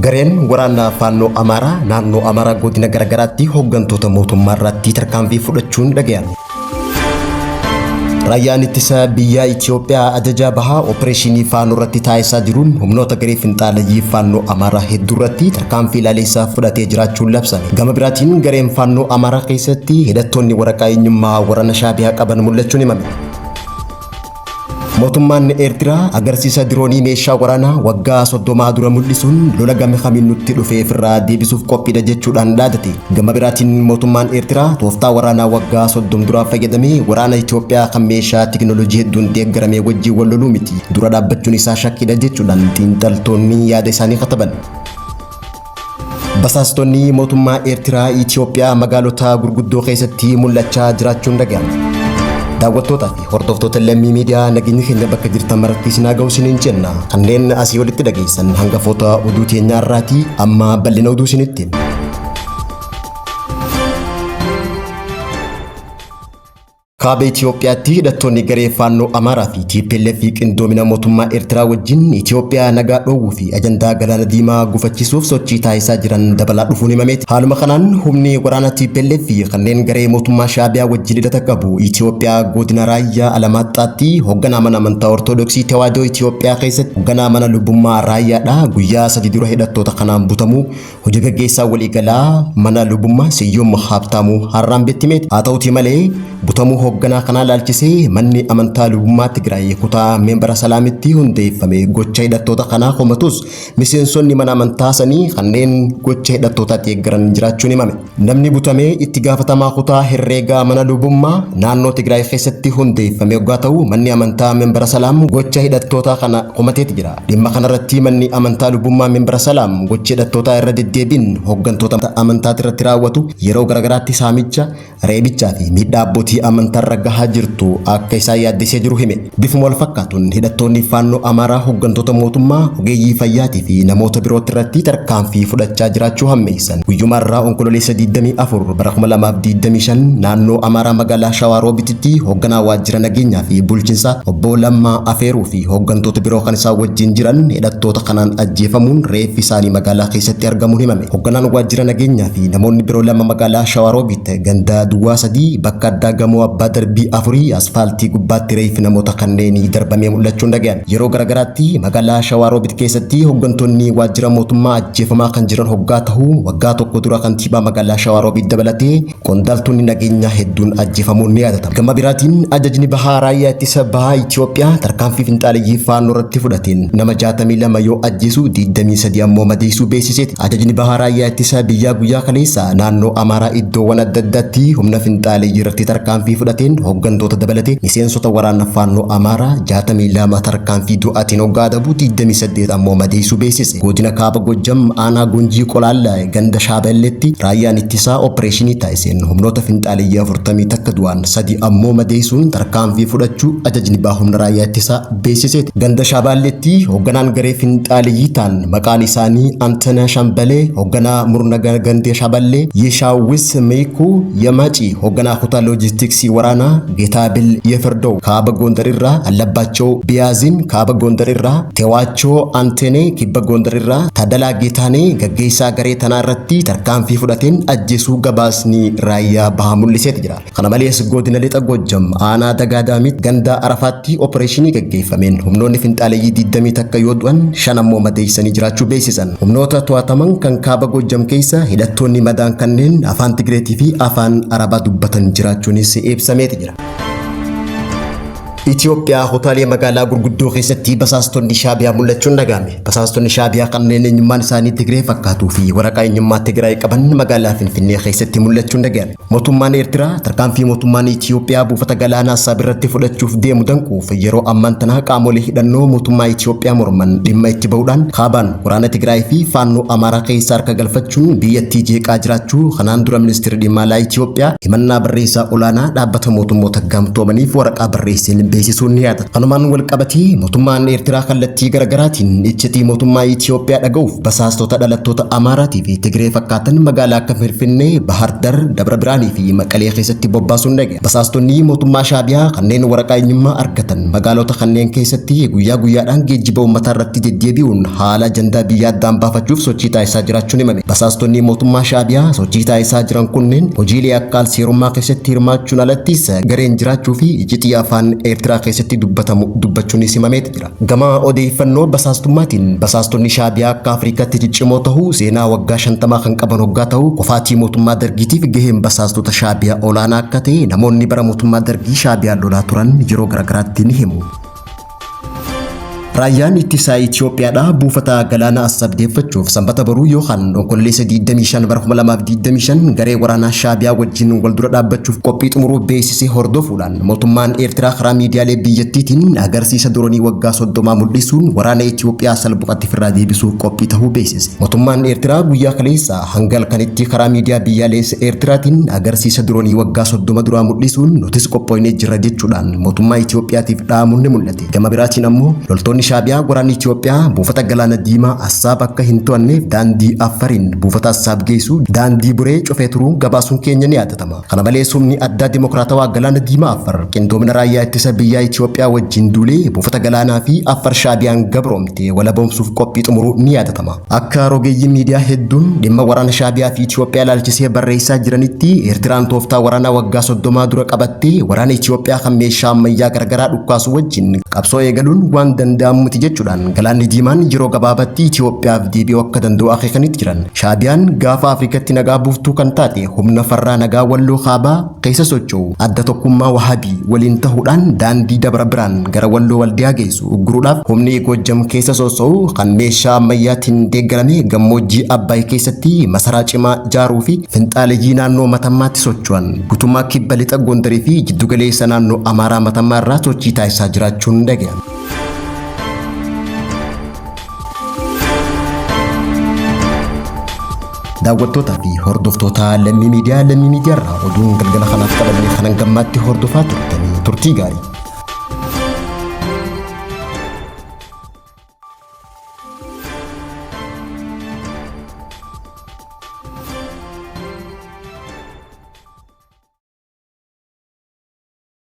Gareen waraanaa Faannoo Amaaraa naannoo Amaaraa godina garaagaraatti hooggantoota mootummaa irratti tarkaanfii fudhachuun dhaga'ame. Raayyaan ittisa biyyaa Itoophiyaa ajajaa bahaa opereeshinii Faannoo irratti taasisaa jiruun humnoota garee finxaaleyyii Faannoo Amaaraa hedduu irratti tarkaanfii ilaaleessaa fudhatee jiraachuun labsame. Gama biraatiin gareen Faannoo Amaaraa keessatti hidhattoonni waraqaa eenyummaa waraana Shaabiyaa qaban mul'achuun himame. Mootummaan Eertiraa agarsiisa diroonii meeshaa waraanaa waggaa 30 dura mul'isuun lola gama kamiin nutti dhufe ofirraa deebisuuf qophiidha jechuudhaan dhaadate. Gama biraatiin mootummaan Eertiraa tooftaa waraanaa waggaa 30 duraa fayyadamee waraana Itoophiyaa kan meeshaa tiknoolojii hedduun deeggarame wajjin wal loluu miti. Dura dhaabbachuun isaa shakkiidha jechuudhaan xiinxaltoonni yaada isaanii kataban. Basaastonni mootummaa Eertiraa Itoophiyaa magaalota gurguddoo keessatti mul'achaa jiraachuun dhaga'ame. Daawwattootaa fi hordoftoota Lammii Miidiyaa, nageenyi keenya bakka jirtan maratti isin haa ga'u isiniin jenna. Kanneen asii olitti dhageessan hangafoota oduu teenyaa irraati. Amma bal'ina oduu isinitti. Kaaba Itoophiyaatti hidhattoonni garee Faannoo Amaaraa fi TPLF qindoomina mootummaa Eertiraa wajjin Itoophiyaa nagaa dhoowwuu fi ajandaa Galaana Diimaa gufachiisuuf sochii taasisaa jiran dabalaa dhufuun himameeti. Haaluma kanaan humni waraana TPLF fi kanneen garee mootummaa Shaabiyaa wajjin hidhata qabu Itoophiyaa godina Raayyaa Alamaaxxaatti hoogganaa mana amantaa Ortodoksii Tewaahidoo Itoophiyaa keessatti hoogganaa mana lubummaa Raayyaadha guyyaa 3 dura hidhattoota kanaan butamuu hojii gaggeessaa waliigalaa mana lubummaa Siyyum Haabtaamuu Harraambeetti himeeti. Haa ta'utii malee butamuu hoogganaa kanaa laalchisee manni amantaa lubummaa Tigraay kutaa Meembara Salaamitti hundeeffame gocha hidhattoota kanaa komatus, miseensonni mana amantaa sanii kanneen gocha hidhattootaa deeggaran jiraachuun himame. Namni butame itti gaafatamaa kutaa herreegaa mana lubummaa naannoo Tigraay keessatti hundeeffame yoggaa ta'u, manni amantaa Membara Salaam gocha hidhattootaa kana komateeti jira. Dhimma kanarratti manni amantaa lubummaa Membara Salaam gochi hidhattootaa irra deddeebiin hooggantoota amantaati irratti raawwatu yeroo garagaraatti saamicha, reebichaa fi miidhaa abbootii amantaarra gahaa jirtu akka isaan yaaddessee jiru hime. Bifuma wal fakkaatuun hidhattoonni Faannoo Amaaraa hooggantoota mootummaa, ogeeyyii fayyaatii fi namoota birootti irratti tarkaanfii fudhachaa jiraachuu hammeessan. Guyyuma irraa Onkololeessa 24 bara 2025 naannoo Amaaraa magaalaa Shawaa Roobititti hoogganaa waajjira nageenyaa fi bulchiinsaa obbo Lammaa Afeeruu fi hooggantoota biroo kan isaan wajjin jiran hidhattoota kanaan ajjeefamuun reeffi isaanii magaalaa keessatti argamuun himame. Hoogganaan waajjira nageenyaa fi namoonni biroo lama magaalaa Shawaa Roobit ganda duwwaa 3 bakka addaa gamoo abbaa darbii 4 asfaaltii gubbaatti reeffi namoota kanneenii darbamee mul'achuun dhaga'ame. Yeroo garagaraatti magaalaa Shawaa Roobit keessatti hooggantoonni waajjira mootummaa ajjeefamaa kan jiran hoggaa ta'u, waggaa tokko dura kantiibaa magaalaa Shawaa Roobit dabalatee qondaaltonni nageenyaa hedduun ajjeefamuun ni yaadatama. Gama biraatiin ajajni bahaa raayyaa ittisa bahaa Itoophiyaa tarkaanfii finxaaleyyii Faannoo irratti fudhateen nama 62 yoo ajjeesu, 23 ammoo madeessuu beeksiseeti. Ajajni bahaa raayyaa ittisa biyyaa guyyaa kaleessa naannoo Amaaraa iddoowwan adda addaatti humna finxaaleyyii irratti tarkaanfii fudhateen hooggantoota dabalatee miseensota waraana Faannoo Amaaraa 62 tarkaanfii du'aatiin hoggaa adabu, 28 ammoo madeessuu beeksise. Godina Kaaba Gojjam aanaa Gunjii Qolaalla ganda Shaaballeetti raayyaan ittisaa opereeshinii taasiseen humnoota finxaaleyyii 41 du'aan, 3 ammoo madeessuun tarkaanfii fudhachuu ajajni bahaa humna raayyaa ittisaa beeksiseeti. Ganda Shaabaalleetti hoogganaan garee finxaaleyyii ta'an maqaan isaanii Antana Shambalee, hoogganaa murna ganda Shaaballee, Yeshaawwis Meekuu Yamaaci, hoogganaa kutaa loojistiksii waraanaa Geetaabil Yeferdow kaaba Gondar irraa, Allabbaachoo Biyaazin kaaba Gondar irraa, Tewaachoo Antenee kibba Gondar irraa, Tadalaa Geetaanee gaggeessaa garee tanaa irratti tarkaanfii fudhateen ajjeesuu gabaasni raayyaa bahaa mul'iseeti jira. Kana malees godina lixa Gojjam aanaa Dagaadaamitti ganda Arafaatti opereeshinii gaggeeffameen humnoonni finxaaleyyii 21 yoo du'an, 5 ammoo madeessanii jiraachuu beeksisan. Humnoota to'ataman kan kaaba Gojjam keessa hidhattoonni madaan kanneen afaan Tigreetii fi afaan Arabaa dubbatan jiraachuunis ibsameeti jira. Itoophiyaa kutaalee magaalaa gurguddoo keessatti basaastonni Shaabiyaa mul'achuun dhaga'ame. Basaastonni Shaabiyaa kanneen eenyummaan isaanii Tigree fakkaatuu fi waraqaa eenyummaa Tigraay qaban magaalaa Finfinnee keessatti mul'achuun dhaga'ame. Mootummaan Eertiraa tarkaanfii mootummaan Itoophiyaa buufata galaanaa Asaab irratti fudhachuuf deemu danquuf yeroo ammaan tanaa qaamolee hidhannoo mootummaa Itoophiyaa morman dhimma itti bahuudhaan kaabaan waraana Tigraay fi Faannoo Amaaraa keessa harka galfachuun biyyattii jeeqaa jiraachuu kanaan dura ministeerri dhimma alaa Itoophiyaa himannaa barreessaa olaanaa dhaabbata mootummoota gamtoomaniif waraqaa barreesseen beeksisuun ni yaadata. Kanumaan wal qabatee mootummaan Eertiraa kallattii garaagaraatiin iccitii mootummaa Itiyoophiyaa dhaga'uuf basaastota dhalattoota Amaaraatii fi Tigree fakkaatan magaalaa akka Finfinnee, Bahar Dar, Dabra Biraanii fi Maqalee keessatti bobbaasuun dhaga'e. Basaastonni mootummaa Shaabiyaa kanneen waraqaa eenyummaa argatan magaalota kanneen keessatti guyyaa guyyaadhaan geejjiba uummataa irratti deddeebi'uun haala ajandaa biyyaa addaan baafachuuf sochii taasisaa jiraachuun himame. Basaastonni mootummaa Shaabiyaa sochii taasisaa jiran kunneen hojiilee akka alseerummaa keessatti hirmaachuun alattis gareen jiraachuu fi iccitii afaan Eertiraa keessatti dubbatamu dubbachuunis himameeti jira. Gama odeeffannoo basaastummaatiin basaastonni Shaabiyaa akka Afrikaatti ciccimoo ta'uu seenaa waggaa 50 kan qaban hoggaa ta'u kufaatii mootummaa Dargiitiif gaheen basaastota Shaabiyaa olaanaa akka ta'e namoonni bara mootummaa Dargii Shaabiyaa lolaa turan yeroo garaagaraatti ni himu. Raayyaan ittisaa Itiyoophiyaadhaa buufata galaana Assab deeffachuuf sanbata boruu yookaan Onkololeessa 25 bara 2025 garee waraanaa Shaabiyaa wajjin wal dura dhaabbachuuf qophii xumuruu beeksise hordofuudhaan mootummaan Eertiraa karaa miidiyaalee biyyattiitiin agarsiisa doronii waggaa 30 mul'isuun waraana Itiyoophiyaa salphumatti ofirraa deebisuuf qophii ta'uu beeksise. Mootummaan Eertiraa guyyaa kaleessa hanga halkanitti karaa miidiyaa biyyaalessa Eertiraatiin agarsiisa doronii waggaa 30 duraa mul'isuun nutis qophoofnee jirra jechuudhaan mootummaa Itiyoophiyaatiif dhaamuun ni mul'ate. Gama biraatiin ammoo loltoonni Shaabiyaa waraanni Itiyoophiyaa buufata galaana diimaa Assaab akka hin to'anneef daandii Affariin buufata Assaab geessu daandii Buree cufee turuu gabaasuun keenya ni yaadatama. Kana malees humni addaa dimokiraatawaa galaana diimaa Affar qindoomina raayyaa ittisa biyyaa Itiyoophiyaa wajjin duulee buufata galaanaa fi Affar Shaabiyaan gabroomte walaboomsuuf qophii xumuruu ni yaadatama. Akka rogeeyyiin miidiyaa hedduun dhimma waraana Shaabiyaa fi Itiyoophiyaa ilaalchisee barreessaa jiranitti Eertiraan tooftaa waraanaa waggaa 30 dura qabattee waraana Itiyoophiyaa kan meeshaa ammayyaa garagaraa dhukkaasu wajjin qabsoo eegaluun waan danda'amu miti jechuudhaan galaanni diimaan yeroo gabaabaatti Itiyoophiyaaf deebi'uu akka danda'u akeekanitti jiran. Shaabiyaan gaafa Afrikatti nagaa buuftuu kan taate humna farraa nagaa walloo kaabaa keessa socho'u adda tokkummaa Wahaabii waliin ta'uudhaan daandii Dabra Biraan gara walloo Waldiyaa geessu ugguruudhaaf humni Goojjam keessa socho'u kan meeshaa ammayyaatiin deeggarame gammoojjii Abbaay keessatti masaraa cimaa ijaaruu fi finxaaleyyii naannoo Matammaatti socho'an guutummaa kibba lixa Gondarii fi jiddugaleessa naannoo Amaaraa Matammaa irraa sochii taasisaa jiraachuun dhaga'ame. Daawwattootaa fi hordoftoota Lammii Miidiyaa Lammii Miidiyaa irraa oduun galgala kanaaf qabanne kanan gammaatti hordofaa turtanii turtii gaarii.